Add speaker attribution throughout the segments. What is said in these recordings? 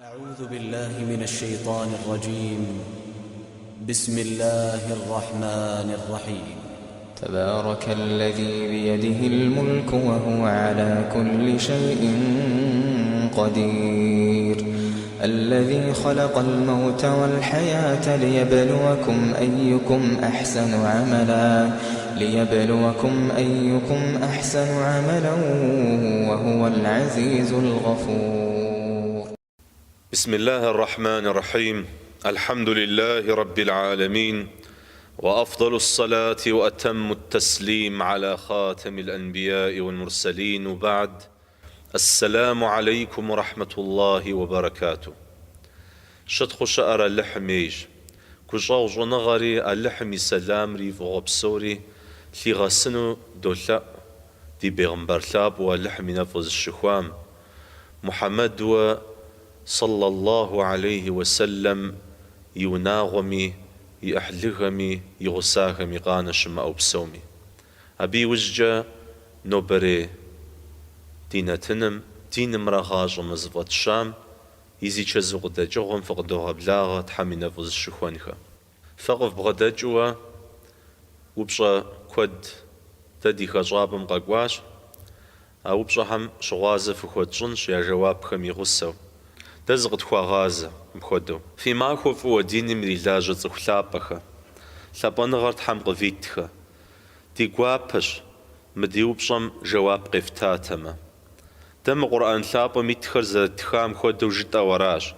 Speaker 1: أعوذ بالله من الشيطان الرجيم بسم الله الرحمن الرحيم
Speaker 2: تبارك الذي بيده الملك وهو على كل شيء قدير الذي خلق الموت والحياة ليبلوكم أيكم أحسن عملا ليبلوكم أيكم أحسن عملا وهو العزيز الغفور.
Speaker 3: بسم الله الرحمن الرحيم. الحمد لله رب العالمين، وأفضل الصلاة وأتم التسليم على خاتم الأنبياء والمرسلين، وبعد. السلام عليكم ورحمة الله وبركاته. Щытхъуу щыӏэр Алыхьым ейщ. Гущӏэгъу щӏыныгъэри, Алыхьым и сэламри и фӏыгъуэ псори лъигъэсыну долъэӏу ди бегъымбар лъапӏэу Алыхьым и нэфӏыр зыщыхуам, Мухьэммэдуэ صلى الله عليه وسلم и унагъуэми, и ӏыхьлыхэми, и гъусахэми къанэ щымыӏэу псоми. Абы иужькӏэ нобэрей ди нэтыным, динымрэ гъащӏэмрэ зыфӏэтщам и зи чэзу къыдэкӏыгъуэм фыкъыдогъэблагъэ Тхьэм и нэфӏыр зыщыхуэнхэ. Фэ къывбгъэдэкӏыуэ упщӏэ куэд дэ ди хэщӏапӏэм къэкӏуащ. А упщӏэхэм щыгъуазэ фыхуэтщӏынщ я жэуапхэм и гъусэу. Дэ зыкъытхуагъазэ мыпхуэдэу. Фи махуэ фӏыуэ, диным ирилажьэ цӏыху лъапӏэхэ. Лъапӏэныгъэр Тхьэм къывитхэ. Ди гуапэщ мы ди упщӏэм жэуап къефтатэмэ. Дэ мы Къурӏэн лъапӏэм итхэр зэрытхам хуэдэу жытӏэу аращ.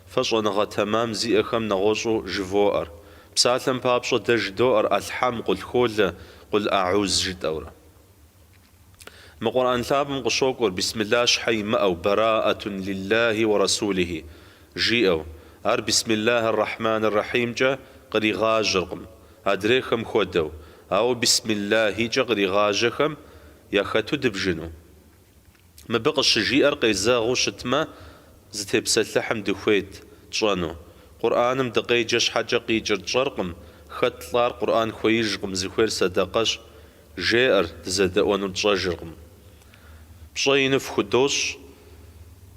Speaker 3: Фэ щӏэныгъэ тэмам зиӏэхэм нэгъуэщӏу жывоӏэр. Псалъэм папщӏэ дэ жыдоӏэр Альхьэм, Къулхуолэ, Къул Аӏуз жытӏэурэ. Мы Къурӏэн лъапӏэм къыщокӏуэр Бисмилла щхьэ имыӏэу, Бэраӏэтун лиллахи уэ расулихи, жиӏэу. Ар Бисмиллахи ррахьмани ррахьимкӏэ къригъажьэркъым, адрейхэм хуэдэу. Ауэ Бисмиллахикӏэ къригъажьэхэм яхэту дыбжыну? Мыбы къыщыжиӏэр къезэгъыу щытмэ, зытепсэлъыхьым дыхуейт тщӏэну. Къурӏэным дыкъеджэ щхьэкӏэ къикӏыр тщӏэркъым, хэт лӏар Къурӏэн хуеижкъым, зыхуейр сэдэкъэщ, жеӏэр, дызэдэӏуэнур тщӏэжыркъым. Пщӏэ ину фхудощӏ,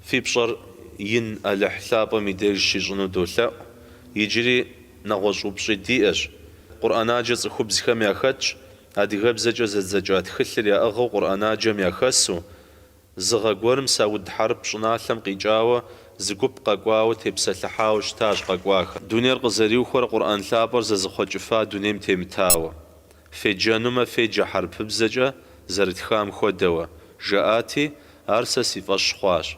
Speaker 3: фи пщӏэр ин Алыхь лъапӏэм и деж щищӏыну долъэӏу. Иджыри нэгъуэщӏ упщӏи диӏэщ. Къурӏэнаджэ цӏыхубзхэм яхэтщ, адыгэбзэкӏэ зэдзэкӏа тхылъыр яӏыгъыу къурӏэнаджэм яхэсу, зы гъэ гуэрым Сауд Хьэрып щӏыналъэм къикӏауэ зы гуп къэкӏуауэ тепсэлъыхьауэ щытащ къэкӏуахэр. Дунейр къызэриухуэрэ Къурӏэн лъапӏэр зэзыхъуэкӏыфа дунейм темытауэ. Феджэнумэ, феджэ хьэрыпыбзэкӏэ зэрытхам хуэдэуэ, жаӏати, ар сэ си фӏэщ хъуащ.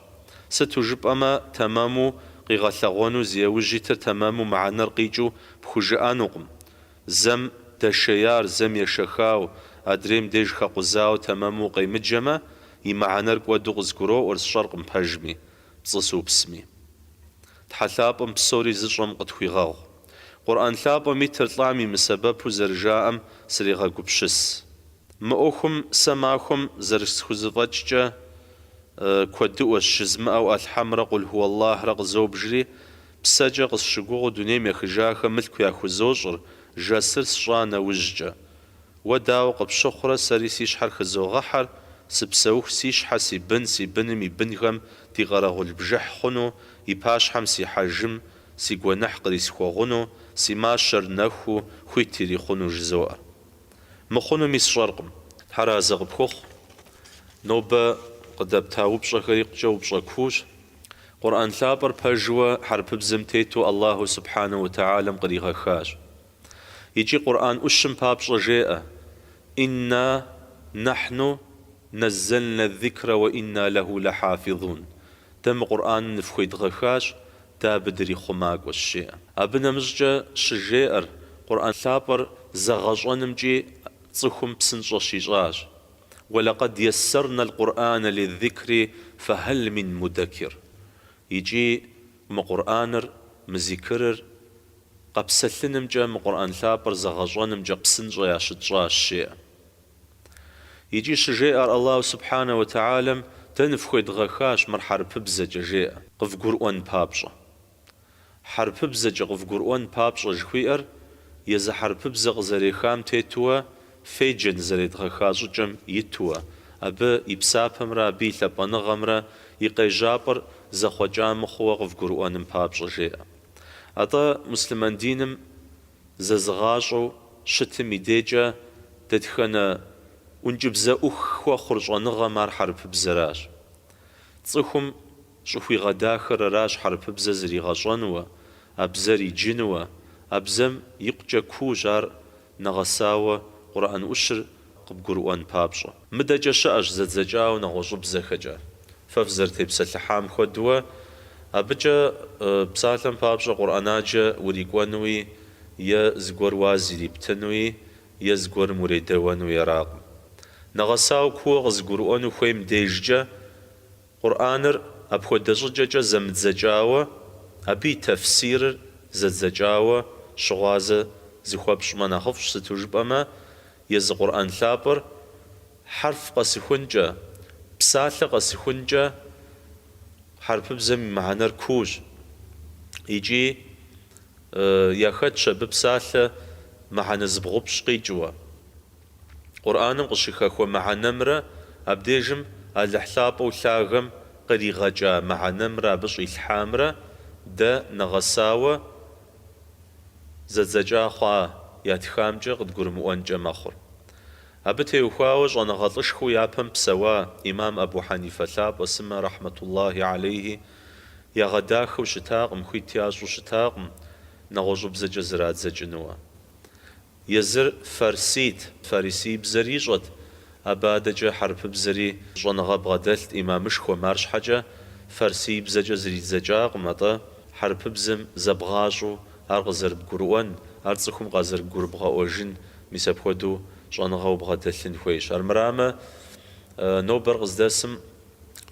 Speaker 3: Сыту жыпӏэмэ, тэмэму къигъэлъэгъуэну зи яужь итыр тэмэму мыхьэнэр къикӏыу пхужыӏэнукъым. Зэм дэшеяр, зэм ешэхау, адрейм деж хэкъузауэ тэмэму укъемыджэмэ, и мыхьэнэр кӏуэду къызгуроӏуэр, сщӏэркъым пэжми, пцӏы супсми. Тхьэ лъапӏэм псори зыщӏэм къытхуигъэгъу. Къурӏэн лъапӏэм итыр лӏам имысэбэпу зэрыжаӏэм срегъэгупсыс. Мы ӏуэхум сэ махуэм зэрысхузэфӏэкӏкӏэ куэдыӏуэщ жызмыӏэу Альхьэмрэ Къул хууаллахьрэ къызобжри, псэкӏэ къысщыгугъыу дунейм ехыжахэм мылъку яхузощӏыр, жэсыр сщӏа нэужькӏэ. Уэ дауэ къыпщыхъурэ, сэри си щхьэр хызогъэхьэр, сыпсэуху си щхьэ, си бын, си быным и бынхэм ди къэрэгъул бжыхь хъуну, и пащхьэм сихьэжым, си гуэныхь кърисхуэгъуну, си мащэр нэхуу, хуит ирихъуну жызоӏэр. Мыхъунуми сщӏэркъым. Тхьэразэ къыпхухъу. Нобэ къыдэпта упщӏэхэр икъукӏэ упщӏэ куущ. Къурӏэн лъапӏэр пэжуэ хьэрыпыбзэм тету Аллаху субхьанэу уэ тэхьалэм къригъэхащ. Икӏи Къурӏэн ӏущым папщӏэ жеӏэ, Инна нэхьну нэззэлнэ зикрэ уэ инна лэху лэхьафизун. Дэ мы Къурӏэным ныфхуедгъэхащ, дэ абы дрихъумакӏуэщ, жеӏэ. Абы нэмыщӏкӏэ щыжеӏэр, Къурӏэн лъапӏэр зэгъэщӏэнымкӏи цӏыхум псынщӏэ щищӏащ. Уэлэкъэд ессэрнэ л-Къурӏанэ лиззикри фэхьэл мин мудэкир. Икӏи мы Къурӏэныр, мы зикырыр къэпсэлъынымкӏэ, мы Къурӏэн лъапӏэр зэгъэщӏэнымкӏэ псынщӏэ ящытщӏащ, жеӏэ. Икӏи щыжеӏэр Аллаху субхьанэ уэ тэхьалэм, Дэ ныфхуедгъэхащ мыр хьэрыпыбзэкӏэ, жеӏэ, къывгурыӏуэн папщӏэ. Хьэрыпыбзэкӏэ къывгурыӏуэн папщӏэ жыхуиӏэр езы хьэрыпыбзэ къызэрехам тетуэ феджэ нызэредгъэха щӏыкӏэм итуэ. абы и псапэмрэ абы и лъапӏэныгъэмрэ и къежьапӏэр зэхъуэкӏа мыхъууэ къывгурыӏуэным папщӏэ, жеӏэ. Атӏэ, муслъымэн диным зэзыгъащӏэу щытым и декӏэ дэтхэнэ ӏункӏыбзэӏух хуэхъур щӏэныгъэм ар хьэрыпыбзэращ. Цӏыхум щӏыхуигъэдахэр аращ хьэрыпыбзэ зригъэщӏэнуэ, а бзэр иджынуэ, а бзэм икъукӏэ куущ ар нэгъэсауэ Къурӏэн ӏущыр къыбгурыӏуэн папщӏэ. Мыдэкӏэ щыӏэщ зэдзэкӏауэ нэгъуэщӏыбзэхэкӏэ. Фэ фызэрытепсэлъыхьам хуэдууэ, абыкӏэ псалъэм папщӏэ Къурӏэнаджэ урикӏуэнуи е зыгуэр уаз ириптынуи е зыгуэрым уредэуэнуи аракъым. Нэгъэсауэ кууэ къызыгурыӏуэну хуейм дежкӏэ Къурӏэныр апхуэдэ щӏыкӏэкӏэ зэмыдзэкӏауэ, абы и тэфсирыр зэдзэкӏауэ щыгъуазэ зыхуэпщӏмэ нэхъыфӏщ, сыту жыпӏэмэ, езы Къурӏэн лъапӏэр хьэрф къэсыхункӏэ, псалъэ къэсыхункӏэ хьэрыпыбзэм и мыхьэнэр куущ икӏи яхэтщ абы псалъэ мыхьэнэ зыбгъупщӏ къикӏыуэ. Къурӏэным къыщыхэхуэ мыхьэнэмрэ абдежым Алыхь лъапӏэу лъагэм къригъэкӏа мыхьэнэмрэ абы щӏилъхьамрэ дэ нэгъэсауэ зэдзэкӏа хъуа ятхамкӏэ къыдгурымыӏуэнкӏэ мэхъур. Абы теухуауэ щӏэныгъэлӏышхуэу япэм псэуа имам Абу Хьэнифэ лъапӏэ сымэ рэхьмэтуллахи алейхи ягъэдахэу щытакъым, хуит ящӏу щытакъым нэгъуэщӏыбзэкӏэ зрадзэкӏынуэ. Езыр фарсийт, фарисиибзэр ищӏэт, абы адэкӏэ хьэрыпыбзэри щӏэныгъэ бгъэдэлът имамышхуэм, арщхьэкӏэ фарсиибзэкӏэ зридзэкӏакъым, атӏэ хьэрыпыбзэм зэбгъащӏэу ар къызэрыбгурыӏуэн, ар цӏыхум къазэрыгурыбгъэӏуэжын, мис апхуэдэу щӏэныгъэ убгъэдэлъын хуейщ. Армырамэ, нобэр къыздэсым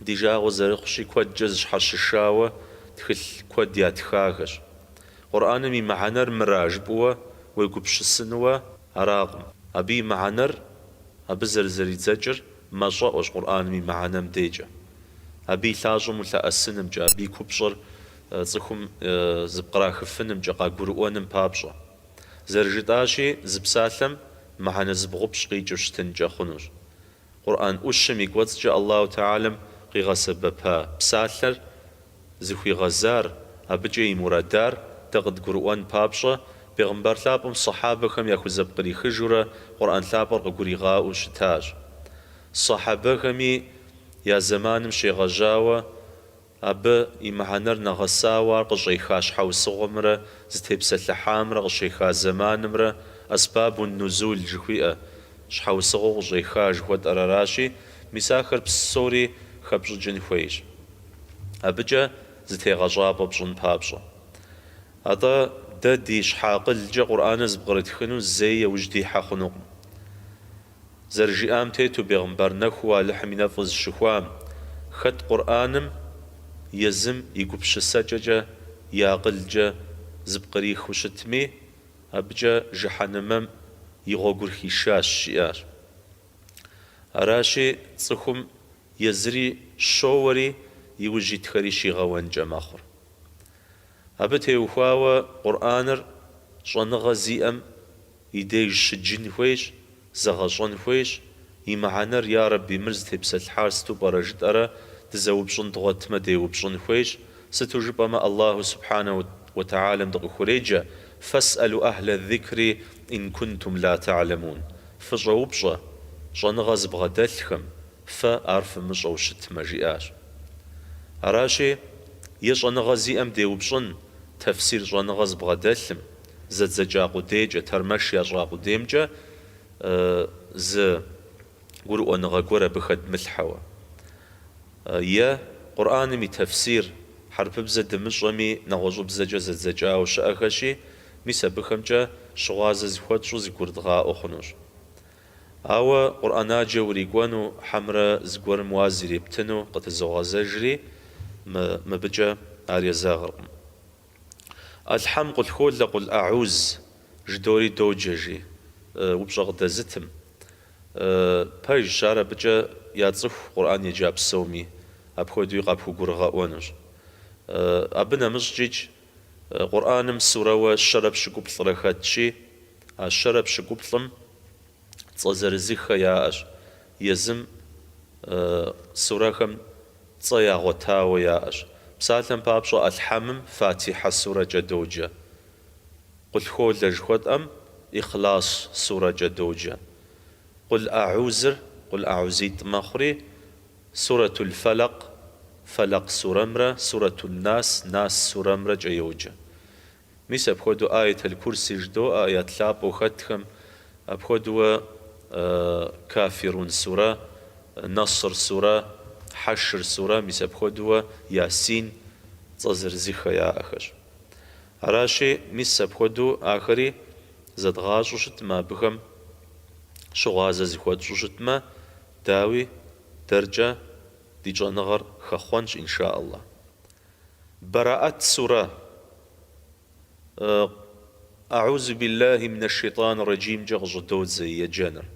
Speaker 3: ди жагъуэ зэрыхъущи, куэдкӏэ зыщхьэщышауэ тхылъ куэд ятхахэщ. Къурӏэным и мыхьэнэр мыра жыпӏэуэ уегупсысынуэ аракъым. Абы и мыхьэнэр, абы зэрызэридзэкӏыр мащӏэӏуэщ Къурӏэным и мыхьэнэм декӏэ. Абы и лъащӏэм улъэӏэсынымкӏэ, абы и купщӏэр цӏыхум зыпкърахыфынымкӏэ, къагурыӏуэным папщӏэ. Зэрыжытӏащи, зы псалъэм мыхьэнэ зыбгъупщӏ къикӏыу щытынкӏэ хъунущ. Къурӏэн ӏущым и кӏуэцӏкӏэ Аллаху Тэхьэлам къигъэсэбэпа псалъэр зыхуигъэзар, абыкӏэ и мурадар дэ къыдгурыӏуэн папщӏэ, Бегъымбар лъапӏэм сэхьабэхэм яхузэпкърихыжурэ Къурӏэн лъапӏэр къыгуригъаӏуэу щытащ. Сэхьабэхэми я зэманым щегъэжьауэ абы и мыхьэнэр нэгъэсауэ ар къыщӏеха щхьэусыгъуэмрэ зытепсэлъыхьамрэ къыщеха зэманымрэ асбабун-нузул жыхуиӏэ щхьэусыгъуэу къыщӏеха жыхуэтӏэр аращи, мис ахэр псори хэпщӏыкӏын хуейщ. Абыкӏэ зы тегъэщӏапӏэ пщӏын папщӏэ. Атӏэ дэ ди щхьэ акъылкӏэ Къурӏэныр зыпкърытхыну зэи яужь дихьэ хъунукъым. Зэрыжиӏам тету бегъымбар нэхуу Алыхьым и нэфӏыр зыщыхуам, хэт Къурӏэным езым и гупсысэкӏэкӏэ, и акъылкӏэ зыпкърихыу щытми, абыкӏэ жыхьэнэмэм и гъуэгур хишащ, жиӏащ. Аращи, цӏыхум езыри щоуэри, и ужь итхэри щигъэуэнкӏэ мэхъур. Абы теухуауэ Къурӏэныр щӏэныгъэ зиӏэм и деж щыджын хуейщ, зэгъэщӏэн хуейщ, и мыхьэнэр, ярэби, мыр зытепсэлъыхьар сыту пӏэрэ жытӏэрэ дызэупщӏын дгъуэтмэ деупщӏын хуейщ, сыту жыпӏэмэ Аллаху субхьанэ уэ тэхьэлэм дыкъыхуреджэ, Фэсӏэлу ӏэхьлэ зикри ин кунтум ла тэӏлэмун, фыщӏэупщӏэ, щӏэныгъэ зыбгъэдэлъхэм, фэ ар фымыщӏэу щытмэ, жиӏащ. Аращи, е щӏэныгъэ зиӏэм деупщӏын, тэфсир щӏэныгъэ зыбгъэдэлъым, зэдзэкӏа къудейкӏэ, тэрмэш ящӏа къудеймкӏэ зы гурыӏуэныгъэ гуэр абы хэдмылъхьэуэ. Е Къурӏэным и тэфсир хьэрыпыбзэ дымыщӏэми, нэгъуэщӏыбзэкӏэ зэдзэкӏауэ щыӏэхэщи, мис абыхэмкӏэ щыгъуазэ зыхуэтщӏу зыгурыдгъаӏуэ хъунущ. Ауэ Къурӏэнаджэ урикӏуэну хьэмрэ зыгуэрым уаз ирептыну къытызогъэзэжри, мыбыкӏэ ар езэгъыркъым. Ӏэлхьэм къулхуолэ къул ӏэгьуз жыдори доджэ, жи упщӏэ къыдэзытым. Пэжщ, ар абыкӏэ яцӏыху Къурӏэн еджа псоми, апхуэдэуи къапхугурыгъэӏуэнущ. Абы нэмыщӏкӏикӏ Къурӏэным сурэуэ щэрэ пщыкӏуплӏрэ хэтщи, а щэрэ пщыкӏуплӏым цӏэ зырызыххэ яӏэщ. Езым сурэхэм цӏэ ягъуэтауэ яӏэщ. Псалъэм папщӏэ, Альхьэмым Фатихьэ сурэкӏэ доджэ. Къулхуолэ жыхуэтӏэм Ихълас сурэкӏэ доджэ. Къул ӏэгьузыр, Къул ӏэгьузитӏ мэхъури, Сурэтул Фэлэкъ, Фэлэкъ сурэмрэ Сурэтун Нас, Нас сурэмрэкӏэ йоджэ. Мис апхуэдэу Аят аль-Курси жыдоӏэ, аят лъапӏэу хэтхэм, апхуэдэуэ Кафирун сурэ, Нэср сурэ, Хьэшр сурэ, мис апхуэдэуэ Ясин цӏэ зырызыххэ яӏэхэщ. Аращи, мис апхуэдэу ахэри зэдгъащӏэу щытмэ, абыхэм щыгъуазэ зыхуэтщӏу щытмэ, дауи, дэркӏэ ди щӏэныгъэр хэхъуэнщ, инша Аллах. Бэраӏэт сурэ. Аӏузу биллахи минэ шейтӏан рэджимкӏэ къыщӏыдодзэ и еджэныр.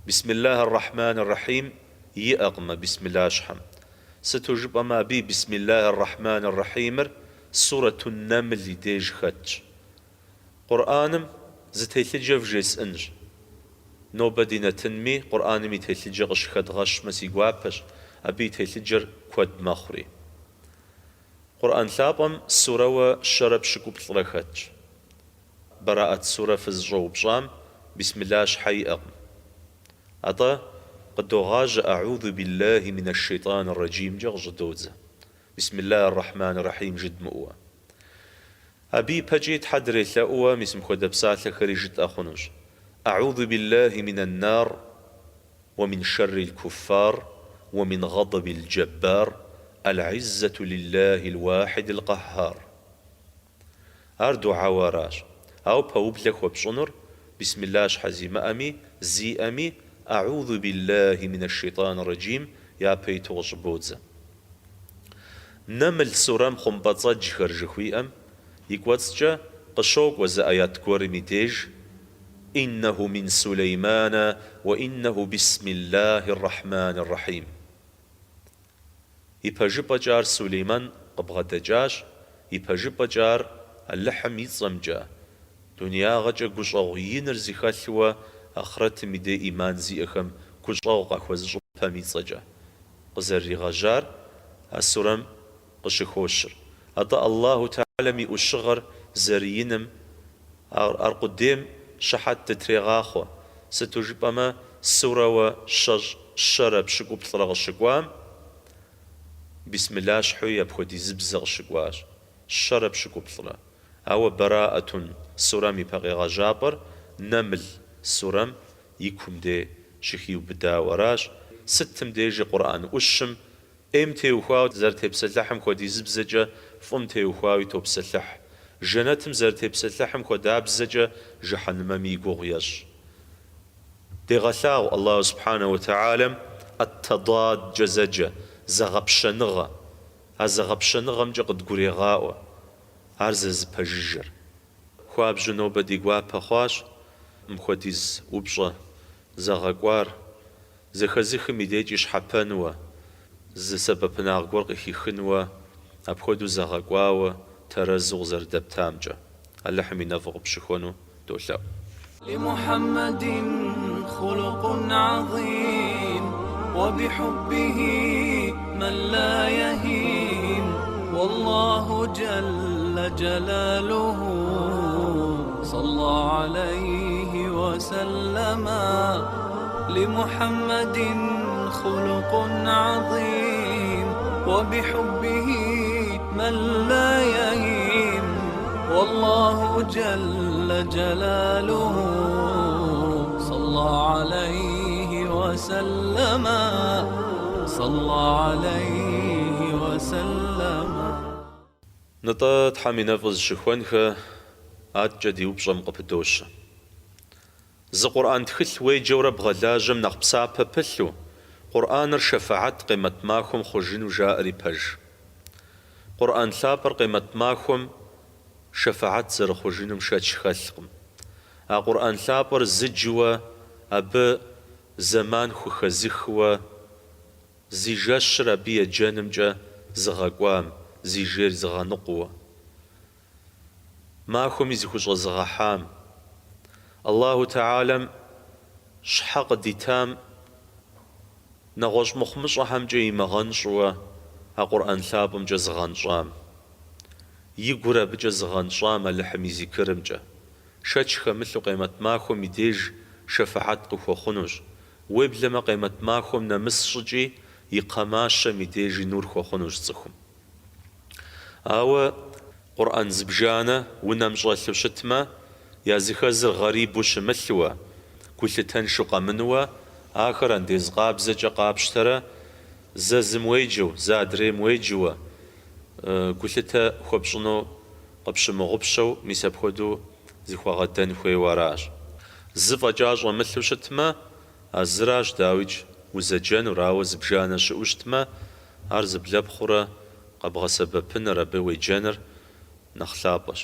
Speaker 3: Бисмиллахи рэхьмани рэхьим иӏэкъым а бисмиллащхьэм. Сыту жыпӏэмэ абы и бисмиллахи рэхьмани рэхьимыр Сурэту Нэмл и деж хэтщ. Къурӏэным зы телъыджэ вжесӏэнщ. Нобэ ди нэтынми Къурӏэным и телъыджэ къыщыхэдгъэщмэ си гуапэщ, абы и телъыджэр куэд мэхъури. Къурӏэн лъапӏэм сурэуэ щэрэ пщыкӏуплӏрэ хэтщ. Бэраӏэт сурэ фызыщӏэупщӏам бисмиллащхьэ иӏэкъым. Атӏэ, къыдогъажьэ Аӏузу биллахи минэ шейтӏани рэджимкӏэ къыщӏыдодзэ. Бисмиллахи рэхьмани рэхьим жыдмыӏэуэ. Абы ипэкӏи Тхьэ дрелъэӏууэ мис мыпхуэдэ псалъэхэри жытӏэ хъунущ, Аӏузу биллахи минэн нар, уэ мин шэррил куффар, уэ мин гъэдэбил джэббар, Аль-Иззэту лиллахил уахьидил къэхьхьар. Ар дугьэуэ аращ. Ауэ пэублэ хуэпщӏынур бисмиллащхьэ зимыӏэми, зиӏэми, Аӏузу биллахи минэ шейтӏани рэджим япэ иту къыщӏыбодзэ. Нэмл сурэм хъумпӏэцӏэджхэр жыхуиӏэм и кӏуэцӏкӏэ къыщокӏуэ зы аят гуэрым и деж, Иннэху мин Сулейманэ уэ иннэху бисмиллахи ррэхьмани ррэхьим. Ипэжыпӏэкӏэ ар Сулеймэн къыбгъэдэкӏащ, ипэжыпӏэкӏэ ар Алыхьым и цӏэмкӏэ, дунеягъэкӏэ гущӏэгъу иныр зыхэлъуэ ахърэтым и дей ӏиман зиӏэхэм гущӏэгъу къахуэзыщӏыпэм и цӏэкӏэ. Къызэрыригъэжьар а сурэм къыщыхощыр. Атӏэ Аллаху Тэхьэлэм и ӏущыгъэр зэрыиным ар аркъудейм щыхьэт дытрегъахъуэ, сыту жыпӏэмэ сурэуэ щэщӏ щэрэ пщыкӏуплӏрэ къыщыкӏуам, бисмиллащхьэуи апхуэдизыбзэ къыщыкӏуащ, щэрэ пщыкӏуплӏрэ. Ауэ Бэраӏэтун сурэм и пэкъегъэжьапӏэр Нэмл сурэм и кум де щыхиубыдауэ аращ, сытым дежи Къурӏэн ӏущым ӏейм теухуауэ зэрытепсэлъыхьым хуэдизыбзэкӏэ фӏым теухуауи топсэлъыхь, жэнэтым зэрытепсэлъыхьым хуэдабзэкӏэ жыхьэнмэми и гугъу ещӏ. Дегъэлъагъу Аллаху субхьанэ уэ тэхьэлэм ӏэт-тэдадкӏэ зэджэ зэгъэпщэныгъэ, а зэгъэпщэныгъэмкӏэ къыдгурегъаӏуэ ар зэзыпэжыжэр. Хуабжьу нобэ ди гуапэ хъуащ мыпхуэдиз упщӏэ зэгъэкӏуар, зэхэзыхым и декӏи щхьэпэнуэ, зы сэбэпынагъ гуэр къыхихынуэ, апхуэдэу зэгъэкӏуауэ тэрэзу къызэрыдэптамкӏэ. Алыхьым и нэфӏыр къыпщыхуэну долъэӏу.
Speaker 4: لمحمد خلق عظيم وبحبه من لا يهيم والله جل جلاله صلى عليه وسلم لمحمد خلق عظيم وبحبه من لا يهيم والله جل جلاله صلى عليه وسلم صلى عليه وسلم.
Speaker 3: Нтӏэ, Тхьэм и нэфӏыр зыщыхуэнхэ, аткӏэ ди упщӏэм къыпыдощэ. Зы Къурӏэн тхылъ уеджэурэ бгъэлажьэм нэхъ псапэ пылъу, Къурӏэныр шэфэгьэт къемэт махуэм хъужыну жаӏэри пэж? Къурӏэн лъапӏэр къемэт махуэм шэфэгьэт зэрыхъужынум шэч хэлъкъым. А Къурӏэн лъапӏэр зыджыуэ, абы зэман хухэзыхыуэ, зи жэщыр абы еджэнымкӏэ зыгъэкӏуам, зи жейр зыгъэныкъууэ. Махуэми зыхущӏэзыгъэхьам. Аллаху Тэхьэлэм щхьэ къыдитам Нэгъуэщӏ мыхъумыщӏэхэмкӏэ имыгъэнщӏыуэ а Къурӏэн лъапӏэмкӏэ зыгъэнщӏам. И гур абыкӏэ зыгъэнщӏам Алыхьым и зикырымкӏэ. Шэч хэмылъу Къемэт махуэм и деж шэфыхьэт къыхуэхъунущ. Уеблэмэ Къемэт махуэм нэмыс щӏыкӏи и кхъэмащэм и дежи нур хуэхъунущ цӏыхум. Ауэ Къурӏэн зыбжанэ унэм щӏэлъу щытмэ, языхэзыр гъэрибу щымылъуэ, гулъытэншэу къэмынуэ, ахэр андез къабзэкӏэ къапщтэрэ, зэ зым уеджэу, зэ адрейм уеджэуэ, гулъытэ хуэпщӏыну къыпщымыгъупщэу мис апхуэдэу зыхуэгъэдэн хуейуэ аращ. Зы фӏэкӏа щӏэмылъу щытмэ, а зыращ, дауикӏ, узэджэнур, ауэ зыбжанэ щыӏэу щытмэ, ар зыблэпхъурэ къэбгъэсэбэпыныр, абы уеджэныр нэхъ лъапӏэщ.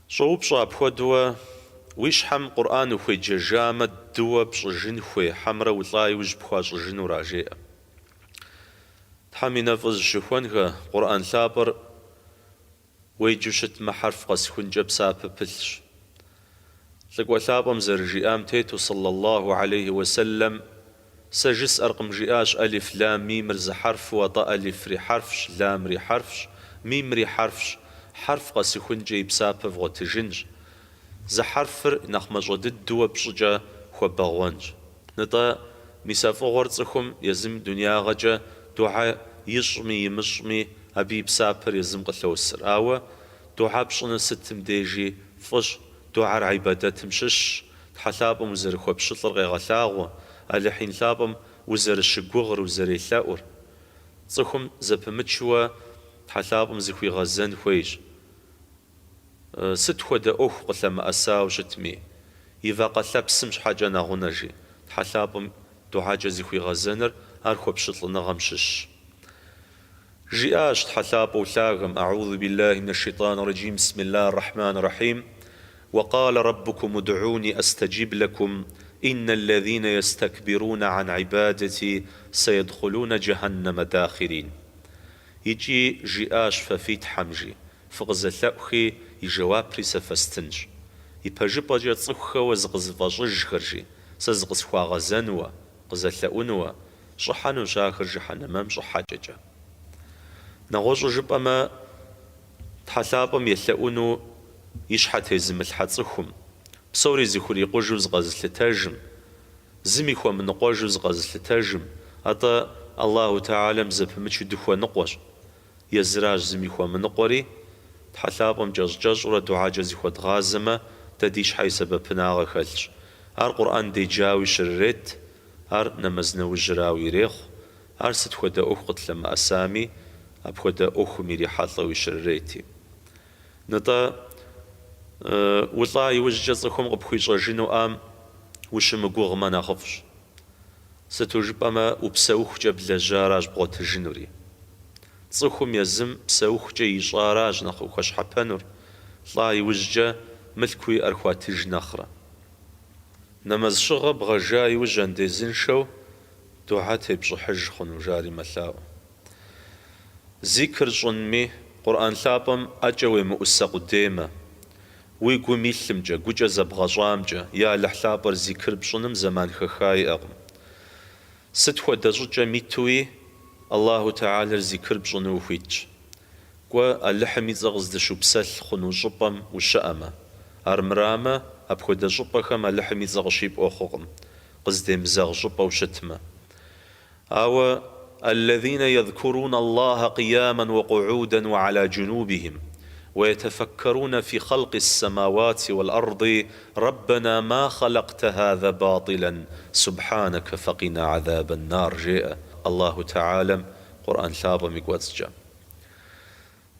Speaker 3: Щӏоупщӏэ апхуэдэуэ, уи щхьэм Къурӏэн ухуеджэжамэ, дыуэ пщӏыжын хуей, хьэмэрэ улӏа иужь пхуащӏыжынура, жеӏэ. Тхьэм и нэфӏ зыщыхуэнхэ, Къурӏэн лъапӏэр уеджэу щытмэ, хьэрф къэсхункӏэ псапэ пылъщ. Лӏыкӏуэ лъапӏэм зэрыжиӏам тету, сэллаллаху алейхи уэсэллэм, Сэ жысӏэркъым, жиӏащ, ӏэлиф лам мимыр зы хьэрфу, атӏэ ӏэлифри хьэрфщ, ламри хьэрфщ, мимри хьэрфщ, хьэрф къэсыхункӏэ и псапэ вгъуэтыжынщ. Зы хьэрфыр нэхъ мащӏэ дыдууэ пщӏыкӏэ хуэбэгъуэнщ. Нытӏэ, мис а фӏыгъуэр цӏыхум езым дунеягъэкӏэ духьэ ищӏми имыщӏми, абы и псапэр езым къылъосыр. Ауэ духьэ пщӏыныр сытым дежи фӏыщ, духьэр гьибадэтым щыщщ, Тхьэ лъапӏэм узэрыхуэпщылӏыр къегъэлъагъуэ, Алыхь ин лъапӏэм узэрыщыгугъыр, узэрелъэӏур. Цӏыхум зэпымычуэ Тхьэ лъапӏэм зыхуигъэзэн хуейщ. Сыт хуэдэ ӏуэху къылъэмыӏэсауэ щытми, и вакъэ лъэпсым щхьэкӏэ нэгъунэ, жи, Тхьэ лъапӏэм духьэкӏэ зыхуигъэзэныр ар хуэпщылӏыныгъэм щыщщ. Жиӏащ Тхьэ лъапӏэу лъагэм, Аӏузу биллахи минэ шейтӏани рэджим, бисмиллахи рэхьмани рэхьим, Уэ къалэ рэббукум удгӏуни астаджиб лэкум, иннэ ллэзинэ естэкбирунэ гьэн гьибадэти сэедхъулунэ джэхьэннэмэ дахирин. Икӏи жиӏащ фэ фи Тхьэм, жи, фыкъызэлъэӏухи, и жэуапри сэ фэстынщ. Ипэжыпӏэкӏэ цӏыхухэуэ зыкъызыфӏэщӏыжхэр, жи, сэ зыкъысхуагъэзэнуэ, къызэлъэӏунуэ, щӏыхьэнущ ахэр жыхьэнэмэм щӏыхьэкӏэкӏэ. Нэгъуэщӏу жыпӏэмэ, Тхьэ лъапӏэм елъэӏуну и щхьэ тезымылъхьэ цӏыхум, псори зыхурикъужу зыкъэзылъытэжым, зыми хуэмыныкъуэжу зыкъэзылъытэжым, атӏэ Аллаху Тэхьэлэм зэпымычу дыхуэныкъуэщ, езыращ зыми хуэмыныкъуэри, Тхьэ лъапӏэм кӏэщӏ-кӏэщӏурэ духьэкӏэ зыхуэдгъазэмэ, дэ ди щхьэ и сэбэпынагъэ хэлъщ. Ар Къурӏэн деджауи щрырет, ар нэмэз нэужьырауи ирехъу, ар сыт хуэдэ ӏуэху къытлъэмыӏэсами, апхуэдэ ӏуэхум ирихьэлӏэуи щрырети. Нытӏэ, улӏа иужькӏэ цӏыхум къыпхуищӏэжынуӏам ущымыгугъмэ нэхъыфӏщ. Сыту жыпӏэмэ, упсэухукӏэ блэжьаращ бгъуэтыжынури. Цӏыхум езым псэухукӏэ ищӏаращ нэхъ къыхуэщхьэпэнур, лӏа иужькӏэ мылъку иӏэр хуатыж нэхърэ. Нэмэз щыгъэ бгъэжа иужь андезыншэу духьэ тепщӏыхьыж хъуну жари мэлъаӏуэ. Зикр щӏынми, Къурӏэн лъапӏэм ӏэкӏэ уемыӏусэ къудеймэ, уи гум илъымкӏэ, гукӏэ зэбгъэщӏамкӏэ е Алыхь лъапӏэр зикр пщӏыным зэман хэха иӏэкъым. Сыт хуэдэ щӏыкӏэм итуи Аллаху Тэхьэлэр зикр пщӏыну ухуитщ. Кӏуэ, Алыхьым и цӏэ къыздыщупсэлъ хъуну щӏыпӏэм ущыӏэмэ. Армырамэ, апхуэдэ щӏыпӏэхэм Алыхьым и цӏэ къыщипӏуэ хъукъым, къыздемызэгъ щӏыпӏэу щытмэ. Ауэ Аллазина язкуруна Аллаха къияман уэ къугьудан уэ гьэла джунубихим, уэ етафэккэруна фи хъэлкъис сэмауати уэл ӏэрди, Рэббэна ма хъэлэкътэ хаза батилэн, субхьанэкэ фэкъина гьэзабэн нар, жеӏэ Аллаху Тэхьэлэм Къурӏэн лъапӏэм и кӏуэцӏкӏэ.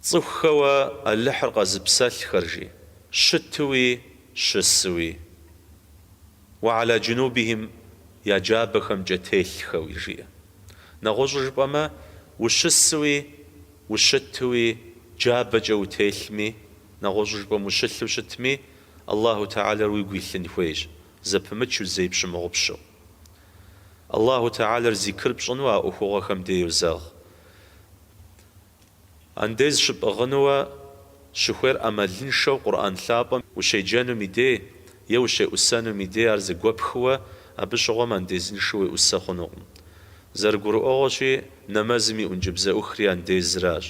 Speaker 3: Цӏыхухэуэ Алыхьыр къэзыпсэлъхэр, жи, щытуи, щысуи. Уэ гьэла джунубихим я джабэхэмкӏэ телъхэуи, жиӏэ. Нэгъуэщӏу жыпӏэмэ, ущысуи, ущытуи, джабэкӏэ утелъми, нэгъуэщӏу жыпӏэм ущылъу щытми, Аллаху Тэхьэлэр уигу илъын хуейщ, зэпымычу зэи пщымыгъупщэу. Аллаху Тэхьэлэр зикр пщӏыну а ӏуэхугъуэхэм де йозэгъ. Андез щыпӏыгъынуэ щыхуейр ӏэмалыншэу Къурӏэн лъапӏэм ущеджэнум и дей е ущеӏусэнум и дей ар зэгуэпхыуэ Абы щыгъуэм андезыншэу уеӏусэ хъунукъым. Зэрыгурыӏуэгъуэщи, нэмэзым и ӏункӏыбзэӏухри андезращ.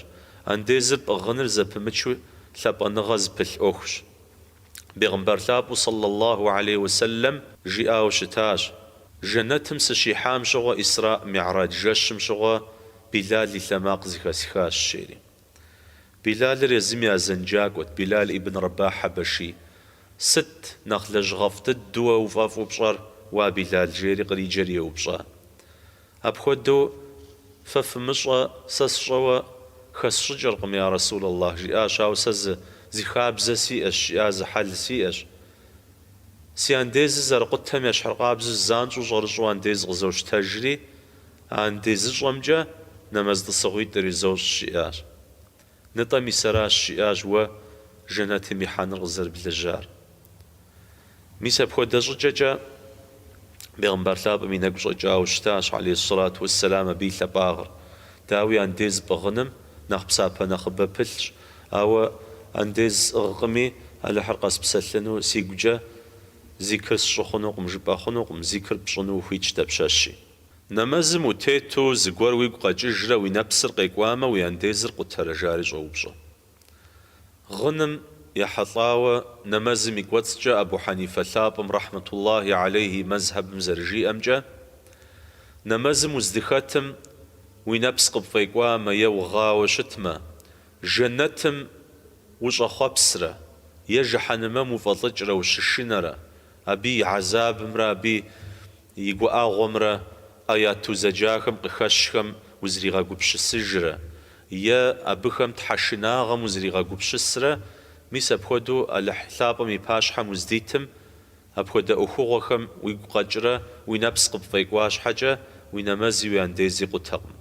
Speaker 3: Андезыр пӏыгъыныр зэпымычу лъапӏэныгъэ зыпылъ ӏуэхущ. Бегъымбар лъапӏэу сэллаллаху алейхи уэсэллэм жиӏауэ щытащ, Жэнэтым сыщихьам щыгъуэ Исраӏ Мигьрадж жэщым щыгъуэ Билал и лъэ макъ зыхэсхащ, жери. Билалыр езым и азэнджакӏуэт, Билал ибн Рабахь Хьэбэший. Сыт нэхъ лэжьыгъэфӏ дыдэу уэ уфӏэфӏу пщӏэр, уа Билал, жери къриджэри еупщӏа. Апхуэдэу фэ фымыщӏэ, сэ сщӏэуэ хэсщӏыкӏыркъым, я Расул Аллах, жиӏащ, ауэ сэ зы зы хабзэ сиӏэщ, жиӏа, зы хьэл сиӏэщ. Си андезыр зэрыкъутэм ещхьыркъабзэу занщӏэу щӏэрыщӏэу андез къызощтэжри, а андезыщӏэмкӏэ нэмэз тӏысыгъуитӏыр изощӏ, жиӏащ. Нытӏэ мис аращ, жиӏащ, уэ жэнэтым ихьэныр къызэрыблэжьар. Мис апхуэдэ щӏыкӏэкӏэ Бегъымбар лъапӏэм и нэгу щӏэкӏауэ щытащ, алейхи ссалату уэсселам, абы и лъапӏагъыр. Дауи, андез пӏыгъыным нэхъ псапэ нэхъыбэ пылъщ, ауэ андез сӏыгъкъыми, Алыхьыр къэспсэлъыну сигукӏэ зикр сщӏы хъунукъым, жыпӏэ хъунукъым, зикр пщӏыну ухуитщ дапщэщи. Нэмэзым утету зыгуэр уигу къэкӏыжрэ уи нэпсыр къекӏуамэ, уи андезыр къутэрэ жари щӏоупщӏэ. Гъыным ехьэлӏауэ нэмэзым и кӏуэцӏкӏэ Абу Хьэнифэ лъапӏэм рэхьмэтуллахи алейхи и мэзхьэбым зэрыжиӏэмкӏэ, нэмэзым уздыхэтым уи нэпс къыпфӏекӏуамэ е угъауэ щытмэ, жэнэтым ущӏэхъуэпсрэ е жыхьэнэмэм уфӏэлӏыкӏрэ ущышынэрэ, абы и гьэзабымрэ абы и гуӏэгъуэмрэ ӏэят узэджахэм къыхэщхэм узригъэгупсысыжрэ, е абыхэм тхьэшынагъэм узригъэгупсысрэ, мис апхуэдэу Алыхь лъапӏэм и пащхьэм уздитым, апхуэдэ ӏуэхугъуэхэм уигу къэкӏрэ уи нэпс къыпфӏекӏуа щхьэкӏэ уи нэмэзи уи андези къутэкъым.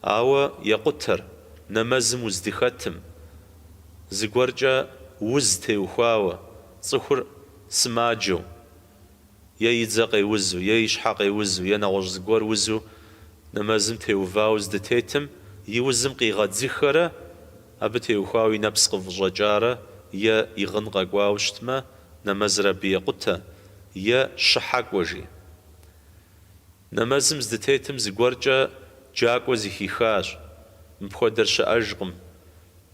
Speaker 3: Ауэ екъутэр, нэмэзым уздыхэтым, зыгуэркӏэ уз теухуауэ, цӏыхур сымаджэу, е и дзэ къеузу, е и щхьэ къеузу, е нэгъуэщӏ зыгуэр узу нэмэзым теувауэ здытетым, и узым къигъэдзыхэрэ, абы теухуауэ и нэпс къыфӏыщӏэкӏарэ е и гъын къэкӏуауэ щытмэ, нэмэзыр абы екъутэ, е щыхьэкӏуэ, жи. Нэмэзым здытетым зыгуэркӏэ джакӏуэ зыхихащ, мыпхуэдэр щыӏэжкъым,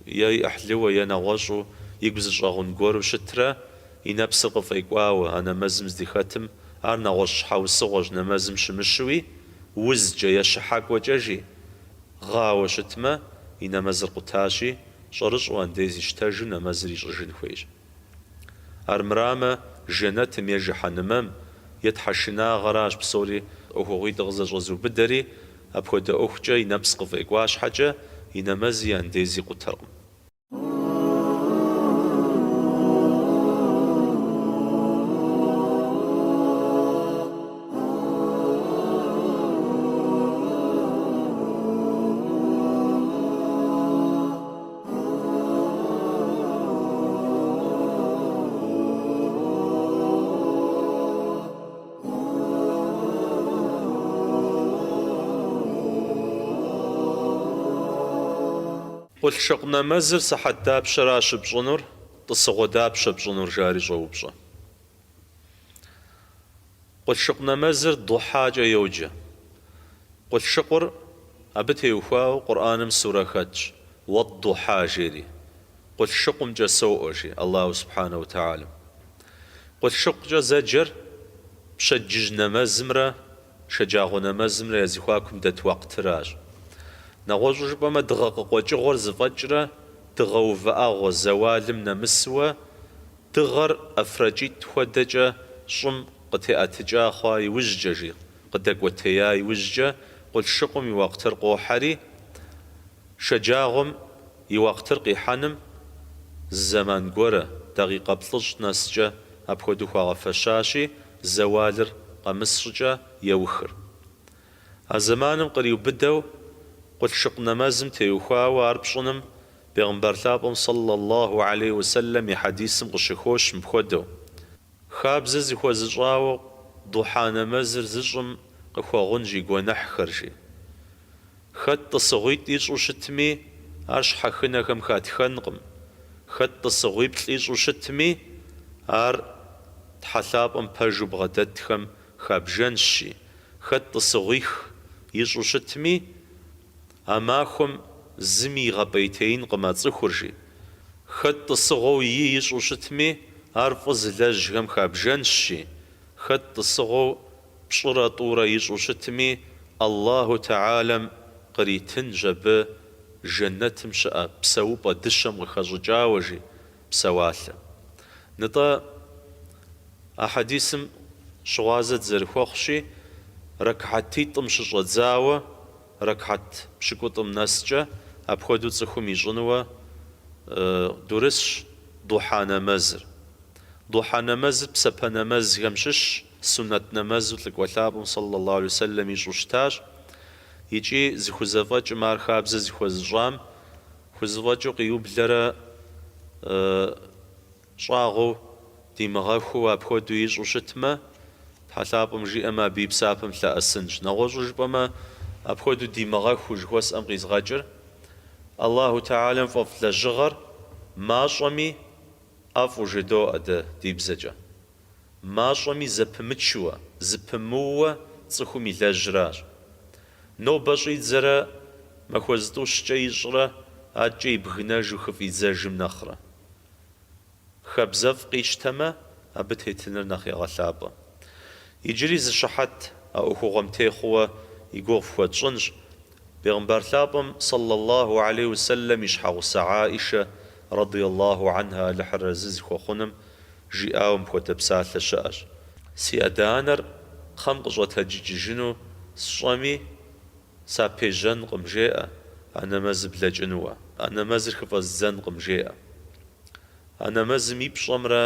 Speaker 3: е и ӏыхьлыуэ, е нэгъуэщӏу игу зыщӏэгъун гуэру щытрэ и нэпсыр къыфӏекӏуауэ а нэмэзым здыхэтым, ар нэгъуэщӏ щхьэусыгъуэщ нэмэзым щымыщуи, узкӏэ е щыхьэкӏуэкӏэ, жи, гъауэ щытмэ, и нэмэзыр къутащи, щӏэрыщӏэу андез ищтэжу нэмэзыр ищӏыжын хуейщ. Армырамэ, жэнэтым е жыхьэнэмэм, е тхьэшынагъэращ псори ӏуэхугъуитӏыр къызэщӏэзыубыдэри, апхуэдэ ӏуэхукӏэ и нэпс къыфӏекӏуа щхьэкӏэ, и нэмэзи и андези къутэркъым. Къулъшыкъу нэмэзыр сыхьэт дапщэра щыпщӏынур, тӏысыгъуэ дапщэ пщӏынур, жари щӏоупщӏэ. Къулъшыкъу нэмэзыр духьакӏэ йоджэ. Къулъшыкъур абы теухуауэ Къурӏэным сурэ хэтщ, Уэд-духьа жери. Къулъшыкъумкӏэ соӏуэ, жи Аллаху субхьанэ уэ тэхьалэм. Къулъшыкъукӏэ зэджэр пщэдджыжь нэмэзымрэ шэджагъуэ нэмэзымрэ я зэхуакум дэт уакътыращ. Нэгъуэщӏу жыпӏэмэ, дыгъэ къыкъуэкӏыгъуэр зэфӏэкӏрэ дыгъэ увыӏэгъуэ зэуалым нэмысуэ Дыгъэр ӏэфрэкӏитӏ хуэдэкӏэ щӏым къытеӏэтыкӏа хъуа иужькӏэ, жи, къыдэкӏуэтея иужькӏэ къулъшыкъум и уакътыр къохьэри, шэджагъуэм и уакътыр къихьэным зы зэман гуэрэ, дакъикъэ плӏыщӏ нэскӏэ апхуэдэу хуагъэфэщащи, зэуалыр къэмыс щӏыкӏэ еухыр. А зэманым къриубыдэу къулъшыкъу нэмэзым теухуауэ ар пщӏыным Бегъымбар лъапӏэм сэллаллаху алейхи уэсэллэм и хьэдисым къыщыхощ мыпхуэдэу, Хабзэ зыхуэзыщӏауэ духьа нэмэзыр зыщӏым къыхуэгъунщ и гуэныхьхэр, жи. Хэт тӏысыгъуитӏ ищӏу щытми, ар щхьэхынэхэм хатхэнкъым. Хэт тӏысыгъуиплӏ ищӏу щытми, ар Тхьэ лъапӏэм пэжу бгъэдэтхэм хабжэнщ, жи. Хэт тӏысыгъуих ищӏу щытми, а махуэм зыми игъэпӏейтеинкъым а цӏыхур, жи. Хэт тӏысыгъуэу и ищӏу щытми, ар фӏы зылэжьхэм хабжэнщ, жи. Хэт тӏысыгъуэу пщӏырэ тӏурэ ищӏу щытми, Аллаху Тэхьэлэм къритынщ абы жэнэтым щыӏэ псэупӏэ дыщэм къыхэщӏыкӏауэ, жи, псэуалъэ. Нытӏэ, а хьэдисым щыгъуазэ дызэрыхуэхъущи, рэкхьэтитӏым щыщӏэдзауэ рэкхьэт пщыкӏутӏым нэскӏэ апхуэдэу цӏыхум ищӏынуэ дурысщ духьа нэмэзыр. Духьа нэмэзыр псапэ нэмэзхэм щыщщ, суннэт нэмэзу Лӏыкӏуэ лъапӏэм сэллаллаху алейхи вэсэлэм ищӏу щытащ, икӏи зыхузэфӏэкӏым ар хабзэ зыхуэзыщӏам хузэфӏэкӏыу къиублэрэ щӏагъуэу димыгъэхуу апхуэдэу ищӏу щытмэ, Тхьэ лъапӏэм жиӏэмэ, абы и псапэм лъэӏэсынщ. Нэгъуэщӏу жыпӏэмэ, апхуэдэу димыгъэхуу жыхуэсӏэм къизгъэкӏыр, Аллаху Тэхьэлэм фӏэфӏ лэжьыгъэр мащӏэми ӏэфӏу жыдоӏэ дэ ди бзэкӏэ. Мащӏэми зэпымычуэ, зыпымыууэ цӏыхум илэжьращ. Нобэ щӏидзэрэ махуэ зытӏущкӏэ ищӏрэ адэкӏэ ибгынэжу хыфӏидзэжым нэхърэ. Хабзэфӏ къищтэмэ, абы тетыныр нэхъ егъэлъапӏэ. Иджыри зы щыхьэт а ӏуэхугъуэм техъууэ и гугъу фхуэтщӏынщ. Бегъымбар лъапӏэм сэллаллаху алейхи уэсэллэм и щхьэгъусэ Аишэ, радиаллаху анха, Алыхьыр арэзы зыхуэхъуным, жиӏауэ мыпхуэдэ псалъэ щыӏэщ. Си адэ-анэр кхъэм къыщӏэтэджыкӏыжыну сщӏэми, сапежьэнкъым, жеӏэ, а нэмэзыр блэкӏынуэ. А нэмэзыр хыфӏэздзэнкъым, жеӏэ. А нэмэзым и пщӏэмрэ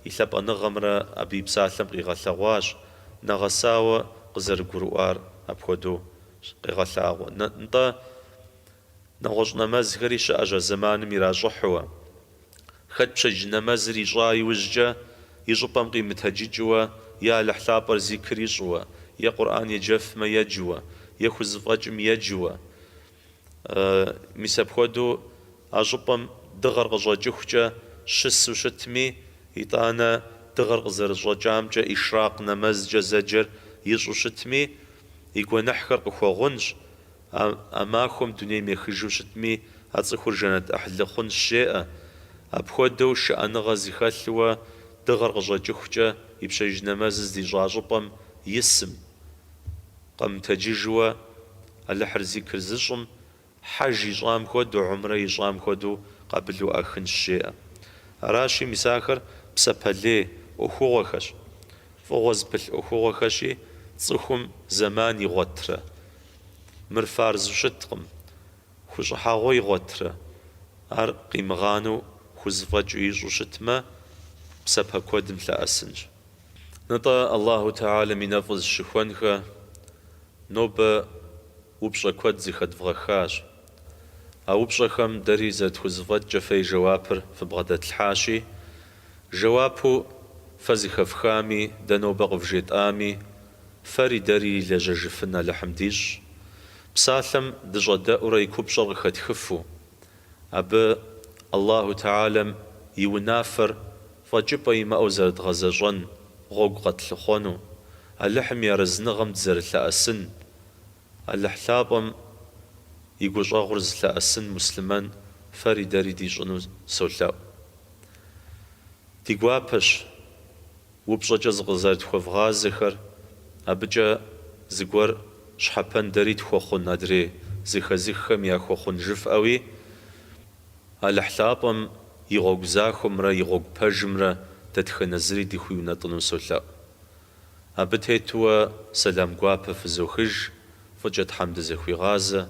Speaker 3: и лъапӏэныгъэмрэ абы и псалъэм къигъэлъэгъуащ, нэгъэсауэ къызэрыгурыӏуар апхуэдэу къегъэлъагъуэ. Нтӏэ, нэгъуэщӏ нэмэзхэри щыӏэщ а зэманым иращӏыхьуэ. Хэт пщэдджыжь нэмэзыр ищӏа иужькӏэ и щӏыпӏэм къимытэджыкӏыуэ е Алыхь лъапӏэр зикр ищӏыуэ, е Къурӏэн еджэфмэ еджыуэ, е хузэфӏэкӏым еджыуэ. Мис апхуэдэу а щӏыпӏэм дыгъэр къыщӏэкӏыхукӏэ щысу щытми, итӏанэ дыгъэр къызэрыщӏэкӏамкӏэ ишракъ нэмэзкӏэ зэджэр ищӏу щытми, и гуэныхьхэр къыхуэгъунщ, а махуэм дунейм ехыжу щытми, а цӏыхур жэнэт ӏыхьлы хъунщ, жеӏэ. Апхуэдэу шыӏэныгъэ зыхэлъыуэ дыгъэр къыщӏэкӏыхукӏэ и пщэдджыжь нэмэзыр здищӏа щӏыпӏэм исым, къэмытэджыжуэ Алыхьыр зикр зыщӏым, хьэж ищӏам хуэдэу, гьумрэ ищӏам хуэдэу къабылу ӏахынщ, жеӏэ. Аращи, мис ахэр псапэ лей ӏуэхугъуэхэщ, фӏыгъуэ зыпылъ ӏуэхугъуэхэщи, цӏыхум зэман игъуэтрэ, мыр фарзу щыткъым, хущӏыхьэгъуэ игъуэтрэ, ар къимыгъанэу хузэфӏэкӏыу ищӏу щытмэ, псапэ куэдым лъэӏэсынщ. Нтӏэ, Аллаху Тэхьэлэм и нэфӏыр зыщыхуэнхэ, нобэ упщӏэ куэд зыхэдвгъэхащ. А упщӏэхэм дэри зэрытхузэфӏэкӏкӏэ фэ и жэуапыр фыбгъэдэтлъхьащи, жэуапу фэ зыхэфхами, дэ нобэ къывжетӏами, фэри дэри ирилэжьэжыфын Алыхьым дищӏ. Псалъэм дыщӏэдэӏурэ и купщӏэр къыхэтхыфу, абы Аллаху Тэхьэлэм и унафэр фӏэкӏыпӏэ имыӏэу зэрыдгъэзэщӏэн гъуэгу къэтлъыхъуэну, Алыхьым и арэзыныгъэм дызэрылъэӏэсын, Алыхь лъапӏэм и гущӏэгъур зылъэӏэсын муслъымэн фэри дэри дищӏыну солъэӏу. Ди гуапэщ упщӏэкӏэ зыкъызэрытхуэвгъазэхэр, абыкӏэ зыгуэр щхьэпэн дэри тхуэхъун адрей зыхэзыххэм яхуэхъун жыфӏэуи, Алыхь лъапӏэм и гъуэгу захуэмрэ и гъуэгу пэжымрэ дэтхэнэ зыри дыхуиунэтӏыну солъэӏу. Абы тетуэ сэлам гуапэ фызохыж, фӏыкӏэ Тхьэм дызэхуигъазэ.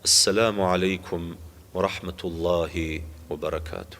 Speaker 3: Ассаламу алейкум уэ рахьмэтуллахи уэ баракату.